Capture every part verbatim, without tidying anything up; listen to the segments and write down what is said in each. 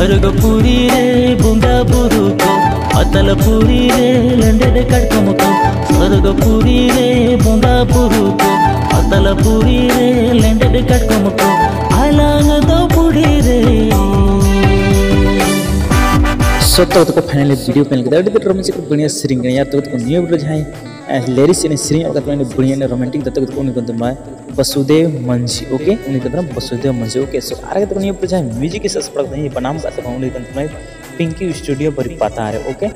ᱥᱚᱨᱜᱚᱯᱩᱨᱤ ᱨᱮ ᱵᱚᱸᱜᱟ ᱵᱩᱨᱩ ᱠᱚ, ᱯᱟᱛᱟᱞᱯᱩᱨᱤ ᱨᱮ ᱞᱮᱸᱰᱮᱫ ᱠᱟᱴᱠᱚᱢ ᱠᱚ᱾ ᱥᱚᱨᱜᱚᱯᱩᱨᱤ ᱨᱮ ᱵᱚᱸᱜᱟ ᱵᱩᱨᱩ ᱠᱚ, ᱯᱟᱛᱟᱞᱯᱩᱨᱤ ᱨᱮ ᱞᱮᱸᱰᱮᱫ ᱠᱟᱴᱠᱚᱢ ᱠᱚ, ᱟᱞᱟᱝ ᱫᱚ ᱵᱩᱲᱦᱤ ᱨᱮ᱾ ᱥᱚᱛᱚ ᱛᱟᱠᱚ ᱯᱷᱟᱭᱱᱟᱞᱤ ᱵᱷᱤᱰᱤᱭᱳ ᱯᱮ ᱧᱮᱞ ᱠᱮᱫᱟ, ᱟᱹᱰᱤ ᱛᱮᱫ ᱨᱚᱢᱚᱡᱽ ᱠᱚ ᱵᱩᱱᱤᱭᱟ ᱥᱮᱨᱮᱧ ᱠᱟᱱᱟ ᱭᱟᱨ᱾ ᱛᱚ ᱛᱟᱠᱚ ᱱᱤᱭᱟᱹ ᱵᱷᱤᱰᱤᱭᱳ ᱡᱟᱦᱟᱸᱭ ᱞᱮᱨᱤᱥ ᱮᱱᱮᱡ ᱥᱮᱨᱮᱧ ᱚᱠᱟ ᱛᱟᱠᱚ ᱵᱩᱱᱤᱭᱟ ᱨᱚᱢᱟᱱᱴᱤᱠ ᱫᱟᱛᱟ ᱠᱚ ᱩᱱᱤ ᱠᱚ ᱫᱚ ᱵᱟᱥᱩᱫᱮᱵ ᱢᱟᱹᱡᱷᱤ, ᱳᱠᱮ, ᱩᱱᱤ ᱠᱟᱱᱟ ᱵᱟᱥᱩᱫᱮᱵ ᱢᱟᱹᱡᱷᱤ, ᱳᱠᱮ᱾ ᱥᱚ ᱟᱨ ᱠᱟᱛᱮ ᱱᱤᱭᱟᱹ ᱯᱚᱨᱮ ᱡᱟᱦᱟᱸᱭ ᱢᱤᱭᱩᱡᱤᱠ ᱮ ᱥᱟᱥᱯᱟᱲᱟᱣ ᱠᱟᱫᱟ, ᱵᱟᱱᱟᱢ ᱠᱟᱜ ᱛᱟᱵᱚᱱᱟ, ᱩᱱᱤ ᱠᱟᱱ ᱛᱟᱵᱚᱱᱟᱭ ᱯᱤᱝᱠᱤ ᱥᱴᱩᱰᱤᱭᱳ ᱵᱟᱨᱤᱯᱟᱫᱟ ᱨᱮ, ᱳᱠᱮ᱾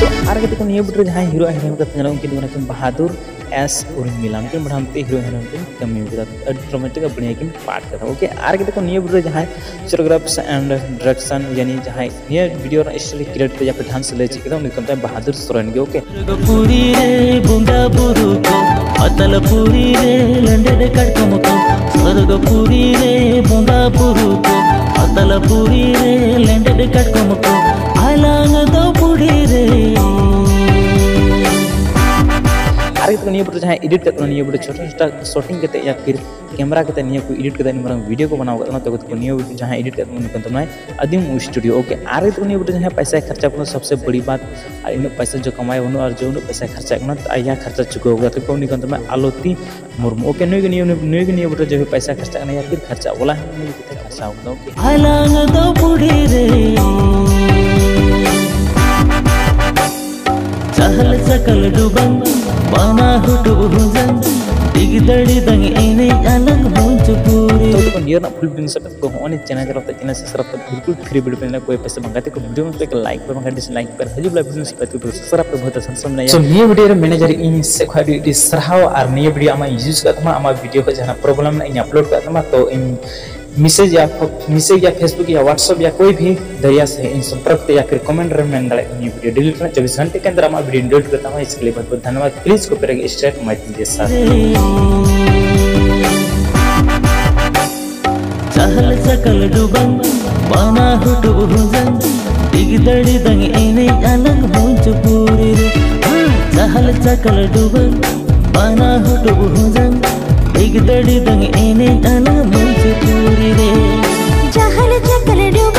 So, ᱟᱨ ᱠᱟᱛᱮ ᱠᱚ ᱱᱤᱭᱟᱹ ᱵᱩᱴ ᱨᱮ ᱡᱟᱦᱟᱸᱭ ᱦᱤᱨᱳ ᱟᱨ ᱦᱤᱨᱳᱭᱤᱱ ᱠᱟᱛᱮ ᱧᱮᱞᱚᱜ, ᱩᱱᱠᱤᱱ ᱫᱚ ᱠᱟᱱᱟ ᱠᱤᱱ ᱵᱟᱦᱟᱫᱩᱨ ᱮᱥ ᱩᱨᱢᱤᱞᱟ, ᱩᱱᱠᱤᱱ ᱵᱟᱱᱟᱨ ᱛᱮ ᱦᱤᱨᱳ ᱦᱤᱨᱳᱭᱤᱱ ᱠᱤᱱ ᱠᱟᱹᱢᱤ ᱠᱟᱫᱟ, ᱟᱹᱰᱤ ᱨᱳᱢᱟᱱᱴᱤᱠ ᱟᱨ ᱵᱟᱹᱲᱤᱭᱟ ᱠᱤᱱ ᱯᱟᱴ ᱠᱟᱫᱟ, ᱳᱠᱮ᱾ ᱟᱨ ᱠᱟᱛᱮ ᱠᱚ ᱱᱤᱭᱟᱹ ᱵᱩᱴ ᱨᱮ ᱡᱟᱦᱟᱸᱭ ᱪᱚᱨᱤᱛᱨᱚ ᱟᱨ ᱰᱟᱭᱨᱮᱠᱥᱚᱱ, ᱭᱟᱱᱤ ᱡᱟᱦᱟᱸᱭ ᱱᱤᱭᱟᱹ ᱵᱷᱤᱰᱤᱭᱳ ᱨᱮᱱᱟᱜ ᱥᱴᱳᱨᱤ ᱠᱨᱤᱭᱮᱴ ᱠᱟᱛᱮ ᱡᱟᱦᱟᱸ ᱰᱟᱱᱥ ᱞᱟᱹᱭ ᱪᱮᱫ ᱠᱮᱫᱟ, ᱩᱱᱤ ᱠᱟᱱ ᱛᱟᱭᱟ ᱵᱟᱦᱟᱫᱩᱨ ᱥᱚᱨᱮᱱ ᱜᱮ, ᱳᱠᱮ᱾ ᱥᱚᱨᱜᱚᱯᱩᱨᱤ ᱨᱮ ᱵᱚᱸᱜᱟ ᱵᱩᱨᱩ ᱠᱚ, ᱯᱟᱛᱟᱞᱯᱩᱨᱤ ᱨᱮ ᱞᱮᱸᱰᱮᱫ ᱠᱟᱴᱠᱚᱢ ᱠᱚ᱾ ᱥᱚᱨᱜᱚᱯᱩᱨᱤ ᱨᱮ ᱵᱚᱸᱜᱟ ᱵᱩᱨᱩ ᱠᱚ, ᱯᱟᱛᱟᱞᱯᱩᱨᱤ ᱨᱮ ᱞᱮᱸᱰᱮᱫ ᱠᱟᱴᱠᱚᱢ ᱠᱚ, ᱟᱞᱟᱝ ᱫᱚ ᱵᱩᱲᱦᱤ ᱨᱮ᱾ ᱟᱨ ᱱᱤᱭᱟᱹ ᱵᱷᱤᱰᱤᱭᱳ ᱡᱟᱦᱟᱸᱭ ᱮᱰᱤᱴ ᱠᱟᱛᱮ, ᱱᱤᱭᱟᱹ ᱵᱷᱤᱰᱤᱭᱳ ᱪᱷᱳᱴᱟ ᱪᱷᱳᱴᱟ ᱥᱚᱴᱤᱝ ᱠᱟᱛᱮ ᱭᱟ ᱯᱷᱤᱨ ᱠᱮᱢᱮᱨᱟ ᱠᱟᱛᱮ ᱱᱤᱭᱟᱹ ᱠᱚ ᱮᱰᱤᱴ ᱠᱟᱛᱮ ᱟᱹᱰᱤ ᱢᱟᱨᱟᱝ ᱵᱷᱤᱰᱤᱭᱳ ᱠᱚ ᱵᱮᱱᱟᱣ ᱠᱟᱫᱟ, ᱚᱱᱟ ᱛᱮ ᱱᱤᱭᱟᱹ ᱡᱟᱦᱟᱸᱭ ᱮᱰᱤᱴ ᱠᱟᱛᱮ ᱩᱱᱤ ᱠᱟᱱ ᱛᱟᱵᱚᱱᱟᱭ ᱟᱫᱤᱢ ᱥᱴᱩᱰᱤᱭᱳ, ᱳᱠᱮ᱾ ᱟᱨ ᱱᱤᱭᱟᱹ ᱵᱷᱤᱰᱤᱭᱳ ᱡᱟᱦᱟᱸᱭ ᱯᱚᱭᱥᱟᱭ ᱠᱷᱚᱨᱪᱟ ᱵᱚᱱᱟ ᱥᱚᱵᱥᱮ ᱵᱟᱲᱤ ᱵᱟᱛ, ᱟᱨ ᱤᱱᱟᱹᱜ ᱯᱚᱭᱥᱟ ᱡᱚ ᱠᱟᱢᱟᱭ ᱵᱟᱹᱱᱩᱜᱼᱟ ᱟᱨ ᱡᱚ ᱩᱱᱟᱹᱜ ᱯᱚᱭᱥᱟᱭ ᱠᱷᱚᱨᱪᱟ ᱠᱟᱱᱟ, ᱟᱭᱟ ᱠᱷᱚᱨᱪᱟ ᱪᱩᱠᱟᱹᱣ ᱠᱟᱛᱮ ᱠᱚ ᱩᱱᱤ ᱠᱟᱱ ᱛᱟᱵᱚᱱᱟᱭ ᱟᱞᱚᱛᱤ ᱢᱩᱨᱢᱩ, ᱳᱠᱮ᱾ ᱱᱩᱭ ᱜᱮ ᱱᱤᱭᱟᱹ ᱱᱩᱭ ᱜᱮ ᱱᱤᱭᱟᱹ ᱵᱷᱤᱰᱤᱭᱳ ᱡᱟᱦᱟᱸᱭ ᱯᱚᱭᱥᱟ ᱠᱷᱚᱨᱪᱟ ᱠᱟᱱᱟ ᱭᱟ ᱯᱷᱤᱨ ᱠᱷᱚᱨᱪᱟ ᱵᱚᱞᱟ ᱦᱮᱸ ᱱᱩᱭ ᱜᱮ ᱠᱷᱚᱨᱪᱟ ᱠᱟᱱᱟ, ᱳᱠᱮ᱾ ᱟᱞᱟᱝ ᱫᱚ ᱵᱩᱲᱦᱤ ᱨᱮ᱾ ᱪᱟᱦᱞ ᱪᱟᱠᱟᱞ ᱰᱩᱵᱟᱝ, ᱵᱟᱱᱟ ᱦᱩᱴᱩ ᱦᱩᱡᱟᱝ, ᱰᱤᱜ ᱫᱟᱲᱤ ᱫᱟᱝ ᱮᱱᱮᱡ ᱟᱞᱟᱝ ᱵᱷᱚᱧᱪᱯᱩᱨᱤ᱾ ᱛᱚ ᱱᱤᱭᱟᱹ ᱨᱮᱱᱟᱜ ᱯᱷᱩᱞ ᱵᱤᱞ ᱥᱮ ᱠᱚ ᱦᱚᱸ ᱪᱮᱱᱮᱞ ᱨᱮ ᱛᱮ ᱪᱮᱱᱮᱞ ᱥᱟᱵᱥᱠᱨᱟᱭᱤᱵ ᱠᱟᱛᱮ ᱵᱤᱞᱠᱩᱞ ᱯᱷᱨᱤ ᱵᱤᱞ ᱯᱮ ᱠᱚᱭ ᱯᱮᱥᱮ ᱵᱟᱝ ᱠᱟᱛᱮ ᱠᱚ ᱵᱷᱤᱰᱤᱭᱳ ᱢᱮ ᱞᱟᱭᱤᱠ ᱯᱮ ᱵᱟᱝ ᱰᱤᱥᱞᱟᱭᱤᱠ ᱯᱮ ᱦᱤᱡᱩᱜ ᱞᱟᱭᱤᱠ ᱵᱤᱞ ᱥᱮ ᱠᱚ ᱥᱟᱵᱥᱠᱨᱟᱭᱤᱵ ᱯᱮ ᱵᱷᱚᱛᱟ ᱥᱟᱱ ᱥᱟᱢᱱᱟ᱾ ᱥᱚ ᱱᱤᱭᱟᱹ ᱵᱷᱤᱰᱤᱭᱳ ᱨᱮ ᱢᱮᱱᱮᱡᱟᱨ ᱤᱧ ᱥᱮᱫ ᱠᱷᱚᱱ ᱟᱹᱰᱤ ᱟᱹᱰᱤ ᱥᱟᱨᱦᱟᱣ, ᱟᱨ ᱱᱤᱭᱟᱹ ᱵᱷᱤᱰᱤᱭᱳ ᱟᱢᱟᱜ ᱤᱧ ᱤᱭᱩᱡᱽ ᱠᱟᱜ ᱛᱟᱢᱟ, ᱟᱢᱟᱜ ᱵᱷᱤᱰᱤᱭᱳ ᱠᱷᱚᱱ ᱡᱟᱦᱟᱱᱟᱜ ᱯᱨᱚᱵᱞᱮᱢ ᱨᱮᱱᱟᱜ ᱤᱧ ᱟᱯᱞᱳᱰ ᱠᱟᱜ ᱛᱟᱢᱟ, ᱛᱚ ᱤᱧ ᱢᱮᱥᱮᱡᱽ ᱭᱟ, ᱢᱮᱥᱮᱡᱽ ᱭᱟ Facebook ᱭᱟ WhatsApp ᱭᱟ ᱠᱳᱭ ᱵᱷᱤ ᱫᱟᱨᱤᱭᱟ ᱥᱮ ᱤᱧ ᱥᱚᱢᱯᱨᱠ ᱛᱮ ᱭᱟ ᱯᱷᱤᱨ ᱠᱚᱢᱮᱱᱴ ᱨᱮ ᱢᱮᱱ ᱫᱟᱲᱮᱭᱟᱜ ᱠᱟᱱᱟ, ᱱᱤᱭᱟᱹ ᱵᱷᱤᱰᱤᱭᱳ ᱰᱤᱞᱤᱴ ᱨᱮᱱᱟᱜ ᱪᱚᱵᱵᱤᱥ ᱜᱷᱚᱱᱴᱮ ᱠᱮ ᱟᱱᱫᱟᱨ ᱟᱢᱟᱜ ᱵᱷᱤᱰᱤᱭᱳ ᱰᱤᱞᱤᱴ ᱠᱟᱜ ᱛᱟᱢᱟ, ᱤᱥᱠᱮ ᱞᱤᱭᱮ ᱵᱚᱦᱩᱛ ᱵᱚᱦᱩᱛ ᱫᱷᱚᱱᱭᱚᱵᱟᱫ, ᱯᱞᱤᱡᱽ ᱠᱚᱯᱤ ᱨᱟᱭᱴ ᱥᱴᱨᱟᱭᱤᱠ ᱢᱟᱭ ᱫᱤᱡᱤᱭᱮ ᱥᱟᱨ᱾ ᱪᱟᱠᱟᱞ ᱰᱩᱵᱟᱹᱝ, ᱵᱟᱱᱟ ᱦᱩᱴᱩᱵ ᱦᱩᱸᱡᱟᱹᱝ, ᱰᱤᱜ ᱫᱟᱹᱲᱤ ᱫᱟᱝ ᱮᱱᱮᱡ ᱟᱞᱟᱝ ᱢᱚᱧᱪᱚᱯᱩᱨᱤ ᱨᱮ᱾ ᱦᱮᱸ, ᱪᱟᱦᱟᱞ ᱪᱟᱠᱟᱞ ᱰᱩᱵᱟᱹᱝ, ᱵᱟᱱᱟ ᱦᱩᱴᱩᱵ ᱦᱩᱸᱡᱟᱹᱝ, ᱰᱤᱜ ᱫᱟᱹᱲᱤ ᱫᱟᱝ ᱮᱱᱮᱡ ᱟᱞᱟᱝ ᱢᱚᱧᱪᱚᱯᱩᱨᱤ ᱨᱮ᱾ ᱪᱟᱦᱟᱞ ᱪᱟᱠᱟᱞ ᱰᱩᱵᱟᱹᱝ,